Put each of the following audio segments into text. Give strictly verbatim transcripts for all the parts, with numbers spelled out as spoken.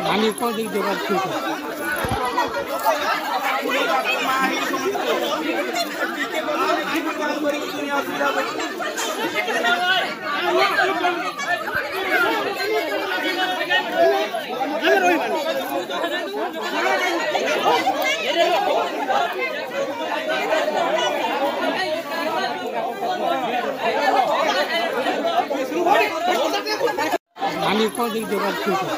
ᱟᱹᱞᱤᱧ ᱠᱚ ᱫᱤᱠ ᱡᱚᱜᱟᱲ ᱴᱷᱤᱠ ᱜᱮᱭᱟ᱾ ᱟᱹᱞᱤᱧ ᱠᱚ ᱫᱤᱠ ᱡᱚᱜᱟᱲ ᱴᱷᱤᱠ ᱜᱮᱭᱟ᱾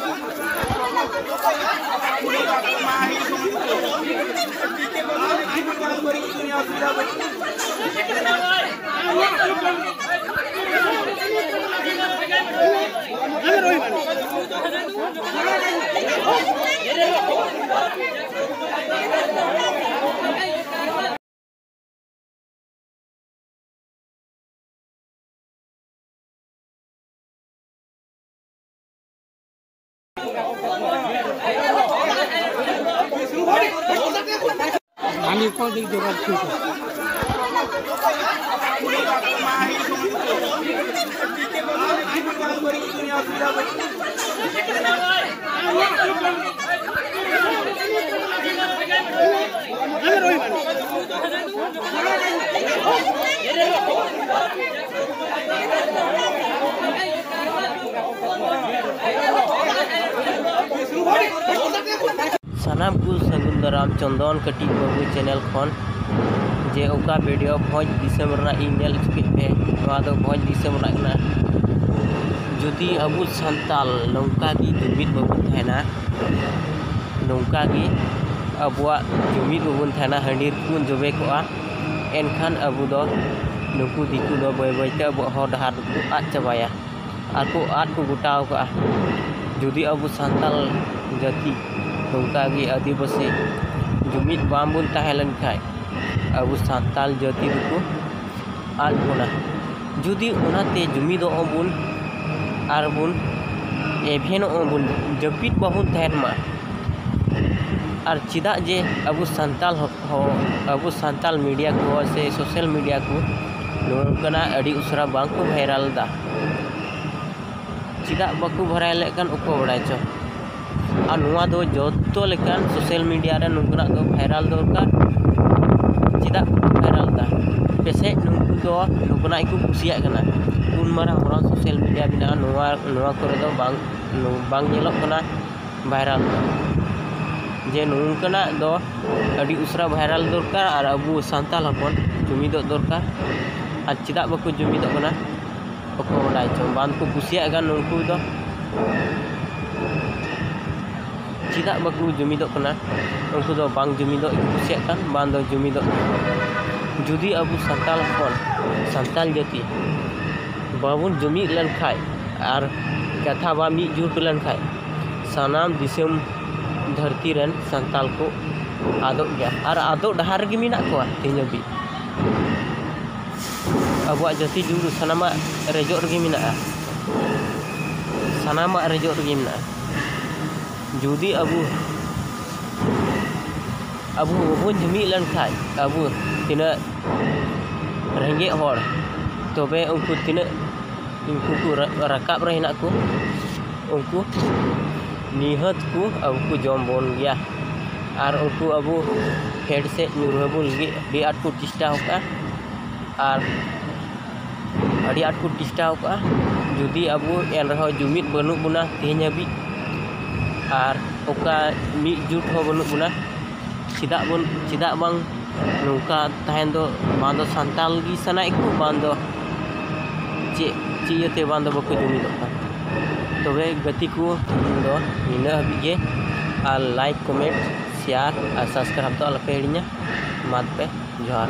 ᱟᱹᱞᱤᱧ ᱠᱚ ᱫᱤᱠ ᱡᱚᱜᱟᱲ ᱴᱷᱤᱠ ᱜᱮᱭᱟ᱾ ᱥᱟᱱᱟᱢ ᱠᱚ ᱥᱟᱹᱜᱩᱱ ᱫᱟᱨᱟᱢ ᱪᱚᱱᱫᱚᱱ ᱠᱟᱹᱴᱤᱡ ᱵᱟᱹᱵᱩ ᱪᱮᱱᱮᱞ ᱠᱷᱚᱱ, ᱡᱮ ᱚᱠᱟ ᱵᱷᱤᱰᱤᱭᱳ ᱵᱷᱚᱸᱡᱽ ᱫᱤᱥᱚᱢ ᱨᱮᱱᱟᱜ ᱤᱧ ᱧᱮᱞ ᱦᱚᱪᱚ ᱠᱮᱫ ᱯᱮ, ᱱᱚᱣᱟ ᱫᱚ ᱵᱷᱚᱸᱡᱽ ᱫᱤᱥᱚᱢ ᱨᱮᱱᱟᱜ ᱠᱟᱱᱟ᱾ ᱡᱩᱫᱤ ᱟᱵᱚ ᱥᱟᱱᱛᱟᱞ ᱱᱚᱝᱠᱟ ᱜᱮ ᱡᱩᱢᱤᱫ ᱵᱟᱵᱚᱱ ᱛᱟᱦᱮᱱᱟ, ᱱᱚᱝᱠᱟ ᱜᱮ ᱟᱵᱚᱣᱟᱜ ᱡᱩᱢᱤᱫ ᱵᱟᱵᱚᱱ ᱛᱟᱦᱮᱱᱟ, ᱦᱟᱺᱰᱤ ᱨᱮᱵᱚᱱ ᱡᱚᱵᱮ ᱠᱚᱜᱼᱟ, ᱮᱱᱠᱷᱟᱱ ᱟᱵᱚ ᱫᱚ ᱱᱩᱠᱩ ᱫᱤᱠᱩ ᱫᱚ ᱵᱟᱹᱭ ᱵᱟᱹᱭ ᱛᱮ ᱟᱵᱚᱣᱟᱜ ᱦᱚᱨ ᱰᱟᱦᱟᱨ ᱫᱚᱠᱚ ᱟᱫ ᱪᱟᱵᱟᱭᱟ᱾ ᱟᱨ ᱠᱚ ᱟᱫ ᱠᱚ ᱜᱚᱴᱟᱣ ᱠᱟᱜᱼᱟ᱾ ᱡᱩᱫᱤ ᱟᱵᱚ ᱥᱟᱱᱛᱟᱞ ᱡᱟᱹᱛᱤ ᱱᱚᱝᱠᱟ ᱜᱮ ᱟᱹᱫᱤᱵᱟᱹᱥᱤ ᱡᱩᱢᱤᱫ ᱵᱟᱝ ᱵᱚᱱ ᱛᱟᱦᱮᱸ ᱞᱮᱱ ᱠᱷᱟᱡ, ᱟᱵᱚ ᱥᱟᱱᱛᱟᱞ ᱡᱟᱹᱛᱤ ᱫᱚᱠᱚ ᱟᱫ ᱵᱚᱱᱟ᱾ ᱡᱩᱫᱤ ᱚᱱᱟᱛᱮ ᱡᱩᱢᱤᱫᱚᱜ ᱟᱵᱚᱱ ᱟᱨ ᱵᱚᱱ ᱮᱵᱷᱮᱱᱚᱜ ᱟᱵᱚᱱ, ᱡᱟᱹᱯᱤᱫ ᱵᱟᱵᱚᱱ ᱛᱟᱦᱮᱱ ᱢᱟ᱾ ᱟᱨ ᱪᱮᱫᱟᱜ ᱡᱮ ᱟᱵᱚ ᱥᱟᱱᱛᱟᱞ ᱦᱚ-, ᱦᱚ-, ᱟᱵᱚ ᱥᱟᱱᱛᱟᱞ ᱢᱤᱰᱤᱭᱟ ᱠᱚ ᱥᱮ ᱥᱳᱥᱟᱞ ᱢᱤᱰᱤᱭᱟ ᱠᱚ ᱱᱚᱝᱠᱟᱱᱟᱜ ᱟᱹᱰᱤ ᱩᱥᱟᱹᱨᱟ ᱵᱟᱝ ᱠᱚ ᱵᱷᱟᱭᱨᱟᱞ ᱮᱫᱟ? ᱪᱮᱫᱟᱜ ᱵᱟᱠᱚ ᱵᱷᱟᱭᱨᱟᱞᱮᱫ ᱠᱟᱱ, ᱚᱠᱚᱭ ᱵᱟᱲᱟᱭ ᱪᱚ? ᱟᱨ ᱱᱚᱣᱟ ᱫᱚ ᱡᱚᱛᱚ ᱞᱮᱠᱟᱱ social media ᱨᱮ ᱱᱩᱠᱩᱱᱟᱜ ᱫᱚ viral ᱫᱚᱨᱠᱟᱨ᱾ ᱪᱮᱫᱟᱜ ᱠᱚ viral ᱮᱫᱟ? ᱯᱟᱥᱮᱡ ᱱᱩᱠᱩ ᱫᱚ ᱱᱩᱠᱩᱱᱟᱜ ᱜᱮᱠᱚ ᱠᱩᱥᱤᱭᱟᱜ ᱠᱟᱱᱟ᱾ ᱩᱱ ᱢᱟᱨᱟᱝ ᱢᱟᱨᱟᱝ social media ᱢᱮᱱᱟᱜᱼᱟ, ᱱᱚᱣᱟ, ᱱᱚᱣᱟ ᱠᱚᱨᱮ ᱫᱚ ᱵᱟᱝ, ᱵᱟᱝ ᱧᱮᱞᱚᱜ ᱠᱟᱱᱟ viral ᱫᱚ᱾ ᱡᱮ ᱱᱚᱝᱠᱟᱱᱟᱜ ᱫᱚ ᱟᱹᱰᱤ ᱩᱥᱟᱹᱨᱟ viral ᱫᱚᱨᱠᱟᱨ ᱟᱨ ᱟᱵᱚ ᱥᱟᱱᱛᱟᱲ ᱦᱚᱯᱚᱱ ᱡᱩᱢᱤᱫᱚᱜ ᱫᱚᱨᱠᱟᱨ᱾ ᱟᱨ ᱪᱮᱫᱟᱜ ᱵᱟᱠᱚ ᱡᱩᱢᱤᱫᱚᱜ ᱠᱟᱱᱟ? ᱚᱠᱚᱭ ᱵᱟᱰᱟᱭ ᱪᱚᱝ, ᱵᱟᱝ ᱠᱚ ᱠᱩᱥᱤᱭᱟᱜ ᱠᱟᱱ ᱩᱱᱠᱩ ᱫᱚ᱾ ᱪᱮᱫᱟᱜ ᱵᱟᱠᱚ ᱡᱩᱢᱤᱫᱚᱜ ᱠᱟᱱᱟ? ᱩᱱᱠᱩ ᱫᱚ ᱵᱟᱝ ᱡᱩᱢᱤᱫᱚᱜ ᱜᱮᱠᱚ ᱠᱩᱥᱤᱭᱟᱜ ᱠᱟᱱ, ᱵᱟᱝ ᱫᱚ ᱡᱩᱢᱤᱫᱚᱜ ᱠᱟᱱᱟ᱾ ᱡᱩᱫᱤ ᱟᱵᱚ ᱥᱟᱱᱛᱟᱲ ᱦᱚᱯᱚᱱ, ᱥᱟᱱᱛᱟᱲ ᱡᱟᱹᱛᱤ ᱵᱟᱵᱚᱱ ᱡᱩᱢᱤᱫ ᱞᱮᱱᱠᱷᱟᱡ ᱟᱨ ᱠᱟᱛᱷᱟ ᱵᱟᱝ ᱢᱤᱫ ᱡᱩᱴ ᱞᱮᱱᱠᱷᱟᱡ, ᱥᱟᱱᱟᱢ ᱫᱤᱥᱚᱢ ᱫᱷᱟᱹᱨᱛᱤ ᱨᱮᱱ ᱥᱟᱱᱛᱟᱲ ᱠᱚ ᱟᱫᱚᱜ ᱜᱮᱭᱟ᱾ ᱟᱨ ᱟᱫᱚᱜ ᱰᱟᱦᱟᱨ ᱨᱮᱜᱮ ᱢᱮᱱᱟᱜ ᱠᱚᱣᱟ ᱛᱮᱦᱮᱧ ᱦᱟᱹᱵᱤᱡ᱾ ᱟᱵᱚᱣᱟᱜ ᱡᱟᱹᱛᱤ ᱡᱩᱢᱤᱫ ᱥᱟᱱᱟᱢᱟᱜ ᱨᱮᱡᱚᱜ ᱨᱮᱜᱮ ᱢᱮᱱᱟᱜᱼᱟ, ᱥᱟᱱᱟᱢᱟᱜ ᱨᱮᱡᱚᱜ ᱨᱮᱜᱮ ᱢᱮᱱᱟᱜᱼᱟ᱾ ᱡᱩᱫᱤ ᱟᱵᱚ, ᱟᱵᱚ ᱵᱟᱵᱚᱱ ᱡᱩᱢᱤᱫ ᱞᱮᱱᱠᱷᱟᱡ, ᱟᱵᱚ ᱛᱤᱱᱟᱹᱜ ᱨᱮᱸᱜᱮᱡ ᱦᱚᱲ, ᱛᱚᱵᱮ ᱩᱱᱠᱩ ᱛᱤᱱᱟᱹᱜ, ᱩᱱᱠᱩ ᱠᱚ ᱨᱟ-, ᱨᱟᱠᱟᱵ ᱨᱮ ᱦᱮᱱᱟᱜ ᱠᱚ, ᱩᱱᱠᱩ ᱱᱤᱦᱟᱹᱛ ᱠᱚ ᱟᱵᱚ ᱠᱚ ᱡᱚᱢ ᱵᱚᱱ ᱜᱮᱭᱟ᱾ ᱟᱨ ᱩᱱᱠᱩ ᱟᱵᱚ ᱯᱷᱮᱰ ᱥᱮᱫ ᱧᱩᱨᱦᱟᱹ ᱵᱚᱱ ᱞᱟᱹᱜᱤᱫ ᱟᱹᱰᱤ ᱟᱸᱴ ᱠᱚ ᱪᱮᱥᱴᱟ ᱟᱠᱟᱫᱼᱟ᱾ ᱟᱨ ᱟᱹᱰᱤ ᱟᱸᱴ ᱠᱚ ᱪᱮᱥᱴᱟ ᱟᱠᱟᱫᱼᱟ᱾ ᱡᱩᱫᱤ ᱟᱵᱚ ᱮᱱ ᱨᱮᱦᱚᱸ ᱡᱩᱢᱤᱫ ᱵᱟᱹᱱᱩᱜ ᱵᱚᱱᱟ ᱛᱮᱦᱮᱧ ᱦᱟᱹᱵᱤᱡ, ᱟᱨ ᱚᱠᱟ ᱢᱤᱫ ᱡᱩᱴ ᱦᱚᱸ ᱵᱟᱹᱱᱩᱜ ᱵᱚᱱᱟ, ᱪᱮᱫᱟᱜ ᱵᱚᱱ, ᱪᱮᱫᱟᱜ ᱵᱟᱝ ᱱᱚᱝᱠᱟ ᱛᱟᱦᱮᱱ ᱫᱚ? ᱵᱟᱝ ᱫᱚ ᱥᱟᱱᱛᱟᱲ ᱜᱮ ᱥᱟᱱᱟᱭᱮᱫ ᱠᱚ, ᱵᱟᱝ ᱫᱚ ᱪᱮᱫ, ᱪᱮᱫ ᱤᱭᱟᱹᱛᱮ ᱵᱟᱝ ᱫᱚ ᱵᱟᱠᱚ ᱡᱩᱢᱤᱫᱚᱜ ᱠᱟᱱ? ᱛᱚᱵᱮ ᱜᱟᱛᱮ ᱠᱚ, ᱤᱧ ᱫᱚ ᱱᱤᱱᱟᱹᱜ ᱦᱟᱹᱵᱤᱡ ᱜᱮ᱾ ᱟᱨ like, comment, share ᱟᱨ subscribe ᱫᱚ ᱟᱞᱚᱯᱮ ᱦᱤᱲᱤᱧᱟ᱾ ᱢᱟ ᱛᱚᱵᱮ, ᱡᱚᱦᱟᱨ᱾